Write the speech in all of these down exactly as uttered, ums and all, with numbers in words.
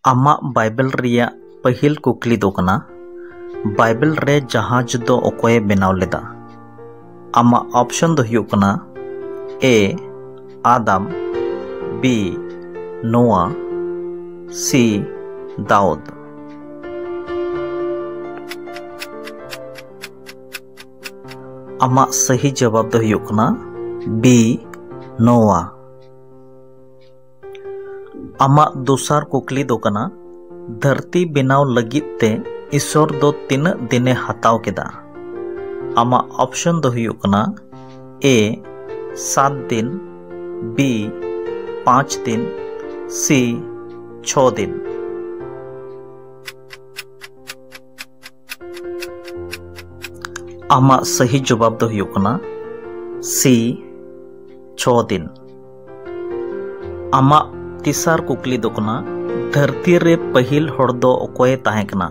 ᱟᱢᱟᱜ ᱵᱟᱭᱵᱮᱞ ᱨᱮᱭᱟᱜ ᱯᱟᱹᱦᱤᱞ ᱠᱩᱠᱞᱤ ᱫᱚ ᱠᱟᱱᱟ, ᱵᱟᱭᱵᱮᱞ ᱨᱮ ᱡᱟᱦᱟᱡᱽ ᱫᱚ ᱚᱠᱚᱭᱮ ᱵᱮᱱᱟᱣ ᱞᱮᱫᱟ? ᱟᱢᱟᱜ ᱚᱯᱥᱚᱱ ᱫᱚ ᱦᱩᱭᱩᱜ ᱠᱟᱱᱟ A, ᱟᱫᱟᱢ, B, ᱱᱳᱣᱟ, C, ᱫᱟᱣᱩᱫ᱾ ᱟᱢᱟᱜ ᱥᱟᱹᱦᱤ ᱡᱚᱵᱟᱵ ᱫᱚ ᱦᱩᱭᱩᱜ ᱠᱟᱱᱟ B, ᱱᱳᱣᱟ᱾ ᱟᱢᱟᱜ ᱫᱚᱥᱟᱨ ᱠᱩᱠᱞᱤ ᱫᱚ ᱠᱟᱱᱟ, ᱫᱷᱟᱹᱨᱛᱤ ᱵᱮᱱᱟᱣ ᱞᱟᱹᱜᱤᱫ ᱛᱮ ᱤᱥᱚᱨ ᱫᱚ ᱛᱤᱱᱟᱹᱜ ᱫᱤᱱᱮ ᱦᱟᱛᱟᱣ ᱠᱮᱫᱟ? ᱟᱢᱟᱜ ᱚᱯᱥᱚᱱ ᱫᱚ ᱦᱩᱭᱩᱜ ᱠᱟᱱᱟ A, ᱥᱟᱛ ᱫᱤᱱ, B, ᱯᱟᱸᱪ ᱫᱤᱱ, C, ᱪᱷᱚ ᱫᱤᱱ᱾ ᱟᱢᱟᱜ ᱥᱟᱹᱦᱤ ᱡᱚᱵᱟᱵ ᱫᱚ ᱦᱩᱭᱩᱜ ᱠᱟᱱᱟ C, ᱪᱷᱚ ᱫᱤᱱ᱾ ᱟᱢᱟᱜ ᱛᱮᱥᱟᱨ ᱠᱩᱠᱞᱤ ᱫᱚ ᱠᱟᱱᱟ, ᱫᱷᱟᱹᱨᱛᱤ ᱨᱮ ᱯᱟᱹᱦᱤᱞ ᱦᱚᱲ ᱫᱚ ᱚᱠᱚᱭᱮ ᱛᱟᱦᱮᱸ ᱠᱟᱱᱟ?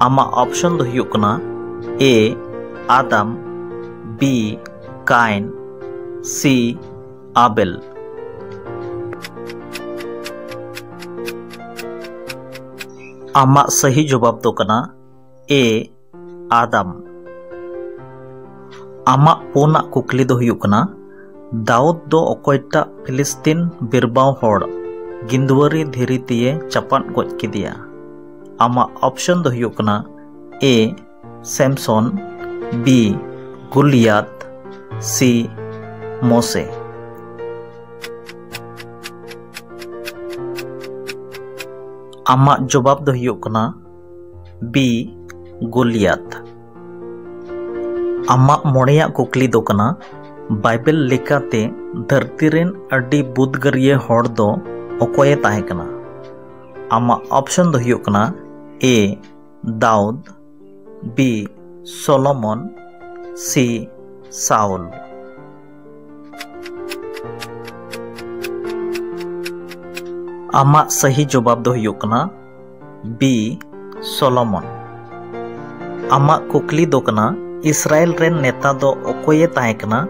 ᱟᱢᱟᱜ ᱚᱯᱥᱚᱱ ᱫᱚ ᱦᱩᱭᱩᱜ ᱠᱟᱱᱟ A, ᱟᱫᱟᱢ, B, ᱠᱟᱭᱤᱱ, C, ᱟᱵᱮᱞ᱾ ᱟᱢᱟᱜ ᱥᱟᱹᱦᱤ ᱡᱚᱵᱟᱵ ᱫᱚ ᱠᱟᱱᱟ A, ᱟᱫᱟᱢ᱾ ᱟᱢᱟᱜ ᱯᱩᱱᱟᱜ ᱠᱩᱠᱞᱤ ᱫᱚ ᱦᱩᱭᱩᱜ ᱠᱟᱱᱟ, ᱫᱟᱣᱩᱫ ᱫᱚ ᱚᱠᱚᱭᱴᱟᱜ ᱯᱷᱤᱞᱤᱥᱛᱤᱱ ᱵᱤᱨᱵᱟᱣ ᱦᱚᱲ ᱜᱤᱸᱫᱣᱟᱹᱨᱤ ᱫᱷᱤᱨᱤ ᱛᱮᱭᱮ ᱪᱟᱯᱟᱫ ᱜᱚᱡ ᱠᱮᱫᱮᱭᱟ? ᱟᱢᱟᱜ ᱚᱯᱥᱚᱱ ᱫᱚ ᱦᱩᱭᱩᱜ ᱠᱟᱱᱟ A, ᱥᱮᱢᱥᱚᱱ, B, ᱜᱳᱞᱤᱭᱟᱛ, C, ᱢᱳᱥᱮ᱾ ᱟᱢᱟᱜ ᱡᱚᱵᱟᱵ ᱫᱚ ᱦᱩᱭᱩᱜ ᱠᱟᱱᱟ B, ᱜᱳᱞᱤᱭᱟᱛ᱾ ᱟᱢᱟᱜ ᱢᱚᱬᱮᱭᱟᱜ ᱠᱩᱠᱞᱤ ᱫᱚ ᱠᱟᱱᱟ, ᱵᱟᱭᱵᱮᱞ ᱞᱮᱠᱟᱛᱮ ᱫᱷᱟᱹᱨᱛᱤ ᱨᱮᱱ ᱟᱹᱰᱤ ᱵᱩᱫᱽᱜᱟᱹᱨᱤᱭᱟᱹ ᱦᱚᱲ ᱫᱚ ᱚᱠᱚᱭᱮ ᱛᱟᱦᱮᱸ ᱠᱟᱱᱟ? ᱟᱢᱟᱜ ᱚᱯᱥᱚᱱ ᱫᱚ ᱦᱩᱭᱩᱜ ᱠᱟᱱᱟ A, ᱫᱟᱣᱩᱫ, B, ᱥᱚᱞᱚᱢᱚᱱ, C, ᱥᱟᱣᱩᱞ᱾ ᱟᱢᱟᱜ ᱥᱟᱹᱦᱤ ᱡᱚᱵᱟᱵ ᱫᱚ ᱦᱩᱭᱩᱜ ᱠᱟᱱᱟ B, ᱥᱚᱞᱚᱢᱚᱱ᱾ ᱟᱢᱟᱜ ᱠᱩᱠᱞᱤ ᱫᱚ ᱠᱟᱱᱟ, ᱤᱥᱨᱟᱭᱮᱞ ᱨᱮᱱ ᱱᱮᱛᱟ ᱫᱚ ᱚᱠᱚᱭᱮ ᱛᱟᱦᱮᱸ ᱠᱟᱱᱟ,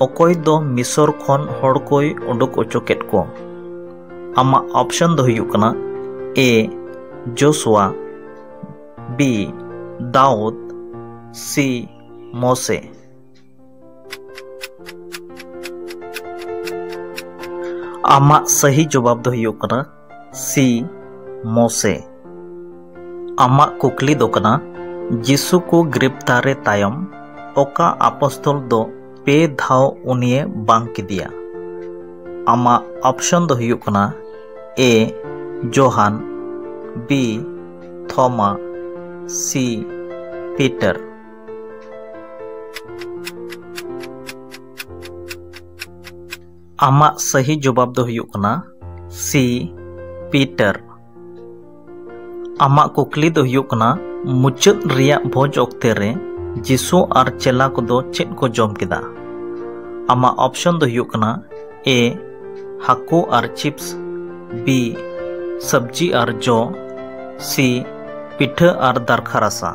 ᱚᱠᱚᱭ ᱫᱚ ᱢᱤᱥᱚᱨ ᱠᱷᱚᱱ ᱦᱚᱲ ᱠᱚᱭ ᱩᱰᱩᱠ ᱚᱪᱚ ᱠᱮᱫ ᱠᱚ? ᱟᱢᱟᱜ ᱚᱯᱥᱚᱱ ᱫᱚ ᱦᱩᱭᱩᱜ ᱠᱟᱱᱟ A. ᱡᱳᱥᱩᱣᱟ, B. ᱫᱟᱣᱩᱫ, C. ᱢᱳᱥᱮ᱾ ᱟᱢᱟᱜ ᱥᱟᱹᱦᱤ ᱡᱚᱵᱟᱵ ᱫᱚ ᱦᱩᱭᱩᱜ ᱠᱟᱱᱟ C. ᱢᱳᱥᱮ᱾ ᱟᱢᱟᱜ ᱠᱩᱠᱞᱤ ᱫᱚ ᱠᱟᱱᱟ, ᱡᱤᱥᱩ ᱠᱚ ᱜᱨᱮᱯᱛᱟᱨᱮ ᱛᱟᱭᱚᱢ ᱚᱠᱟ ᱟᱯᱚᱥᱛᱚᱞ ᱫᱚ ᱯᱮ ᱫᱷᱟᱣ ᱩᱱᱤᱭᱮ ᱵᱟᱝ ᱠᱮᱫᱮᱭᱟ? ᱟᱢᱟᱜ ᱚᱯᱥᱚᱱ ᱫᱚ ᱦᱩᱭᱩᱜ ᱠᱟᱱᱟ A. ᱡᱳᱦᱟᱱ, B. ᱛᱷᱚᱢᱟ, C. ᱯᱤᱴᱟᱨ᱾ ᱟᱢᱟᱜ ᱥᱟᱹᱦᱤ ᱡᱚᱵᱟᱵ ᱫᱚ ᱦᱩᱭᱩᱜ ᱠᱟᱱᱟ C. ᱯᱤᱴᱟᱨ᱾ ᱟᱢᱟᱜ ᱠᱩᱠᱞᱤ ᱫᱚ ᱦᱩᱭᱩᱜ ᱠᱟᱱᱟ, ᱢᱩᱪᱟᱹᱫ ᱨᱮᱭᱟᱜ ᱵᱷᱚᱡᱽ ᱚᱠᱛᱮ ᱨᱮ ᱡᱤᱥᱩ ᱟᱨ ᱪᱮᱞᱟ ᱠᱚᱫᱚ ᱪᱮᱫ ᱠᱚ ᱡᱚᱢ ᱠᱮᱫᱟ? ᱟᱢᱟᱜ ᱚᱯᱥᱚᱱ ᱫᱚ ᱦᱩᱭᱩᱜ ᱠᱟᱱᱟ A. ᱦᱟᱹᱠᱩ ᱟᱨ ᱪᱤᱯᱥ, B. ᱥᱚᱵᱽᱡᱤ ᱟᱨ ᱡᱚ, C. ᱯᱤᱴᱷᱟᱹ ᱟᱨ ᱫᱟᱨᱠᱷᱟ ᱨᱟᱥᱟ᱾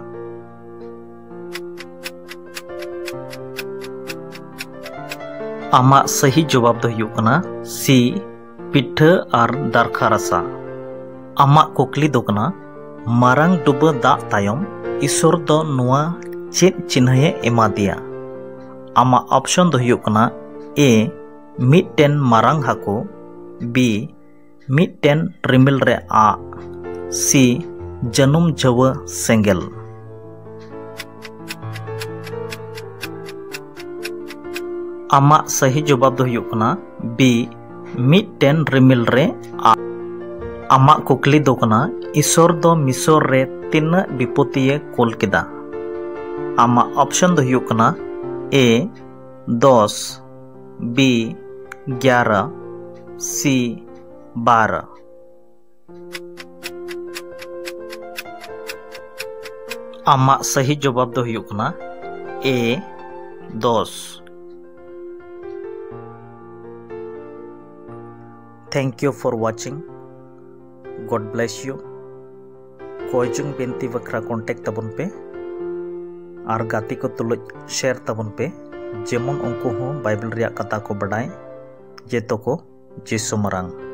ᱟᱢᱟᱜ ᱥᱟᱹᱦᱤ ᱡᱚᱵᱟᱵ ᱫᱚ ᱦᱩᱭᱩᱜ ᱠᱟᱱᱟ C. ᱯᱤᱴᱷᱟᱹ ᱟᱨ ᱫᱟᱨᱠᱷᱟ ᱨᱟᱥᱟ᱾ ᱟᱢᱟᱜ ᱠᱩᱠᱞᱤ ᱫᱚ ᱠᱟᱱᱟ, ᱢᱟᱨᱟᱝ ᱰᱩᱵᱟᱹ ᱫᱟᱜ ᱛᱟᱭᱚᱢ ᱤᱥᱚᱨ ᱫᱚ ᱱᱚᱣᱟ ᱪᱮᱫ ᱪᱤᱱᱦᱟᱹᱭᱮ ᱮᱢᱟ ᱫᱮᱭᱟ? ᱟᱢᱟᱜ ᱚᱯᱥᱚᱱ ᱫᱚ ᱦᱩᱭᱩᱜ ᱠᱟᱱᱟ A. ᱢᱤᱫᱴᱮᱱ ᱢᱟᱨᱟᱝ ᱦᱟᱹᱠᱩ, B. ᱢᱤᱫᱴᱮᱱ ᱨᱤᱢᱤᱞ ᱨᱮ ᱟᱜ, C. ᱡᱟᱹᱱᱩᱢ ᱡᱷᱟᱹᱣᱟᱹ ᱥᱮᱸᱜᱮᱞ᱾ ᱟᱢᱟᱜ ᱥᱟᱹᱦᱤ ᱡᱚᱵᱟᱵ ᱫᱚ ᱦᱩᱭᱩᱜ ᱠᱟᱱᱟ B. ᱢᱤᱫᱴᱮᱱ ᱨᱤᱢᱤᱞ ᱨᱮ ᱟᱜ᱾ ᱟᱢᱟᱜ ᱠᱩᱠᱞᱤ ᱫᱚ ᱠᱟᱱᱟ, ᱤᱥᱚᱨ ᱫᱚ ᱢᱤᱥᱚᱨ ᱨᱮ ᱛᱤᱱᱟᱹᱜ ᱵᱤᱯᱚᱛᱤᱭᱮ ᱠᱳᱞ ᱠᱮᱫᱟ? ᱟᱢᱟᱜ ᱚᱯᱥᱚᱱ ᱫᱚ ᱦᱩᱭᱩᱜ ᱠᱟᱱᱟ A. ᱫᱚᱥ, B. ᱜᱭᱟᱨᱟ, C. ᱵᱟᱨᱚ᱾ ᱟᱢᱟᱜ ᱥᱟᱹᱦᱤ ᱡᱚᱵᱟᱵ ᱫᱚ ᱦᱩᱭᱩᱜ ᱠᱟᱱᱟ A. ᱫᱚᱥ᱾ Thank you for watching. God bless you. ᱠᱚᱭ ᱡᱚᱝ ᱵᱤᱱᱛᱤ ᱵᱟᱠᱷᱨᱟ contact ᱛᱟᱵᱚᱱ ᱯᱮ ᱟᱨ ᱜᱟᱛᱮ ᱠᱚ ᱛᱩᱞᱩᱡ share ᱛᱟᱵᱚᱱ ᱯᱮ, ᱡᱮᱢᱚᱱ ᱩᱱᱠᱩ ᱦᱚᱸ ᱵᱟᱭᱵᱮᱞ ᱨᱮᱭᱟᱜ ᱠᱟᱛᱷᱟ ᱠᱚ ᱵᱟᱰᱟᱭ᱾ ᱡᱮᱛᱚ ᱠᱚ ᱡᱤᱥᱩ ᱢᱟᱨᱟᱝ᱾